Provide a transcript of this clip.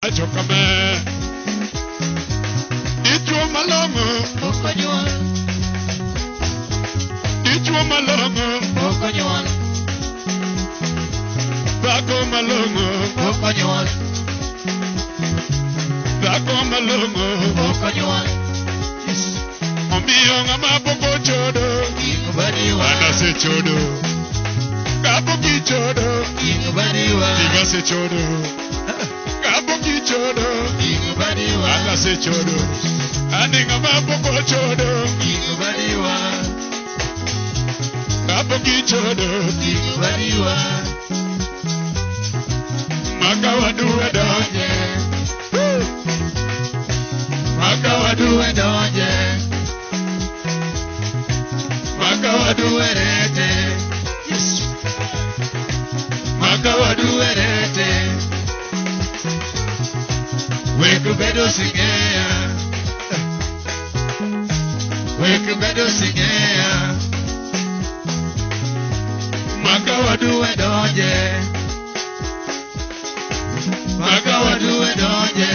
Wacho kama, dichuo malong'o, Pok onyuol, dichuo malong'o, pok onyuol, dhako malong'o, pok onyuol, dhako malong'o. Pok onyuol. Omiyo ng'ama pok ochodo, Ting'o badiwa, an asechodo. Kapok ichodo, ting'o badiwa, diga asechodo. Kapok ichodo, ting'o badiwa, an asechodo. Ani ng'ama pok ochodo, ting'o badiwa, kapok ichodo, ting'o badiwa. Maka waduwe donje, maka waduwe, Waduwe donje, maka waduwe, waduwe rete, maka waduwe. Waduwe rete. Wek bedo sing'eya, wek bedo sing'eya. Maka waduwe, Waduwe donje, maka waduwe donje.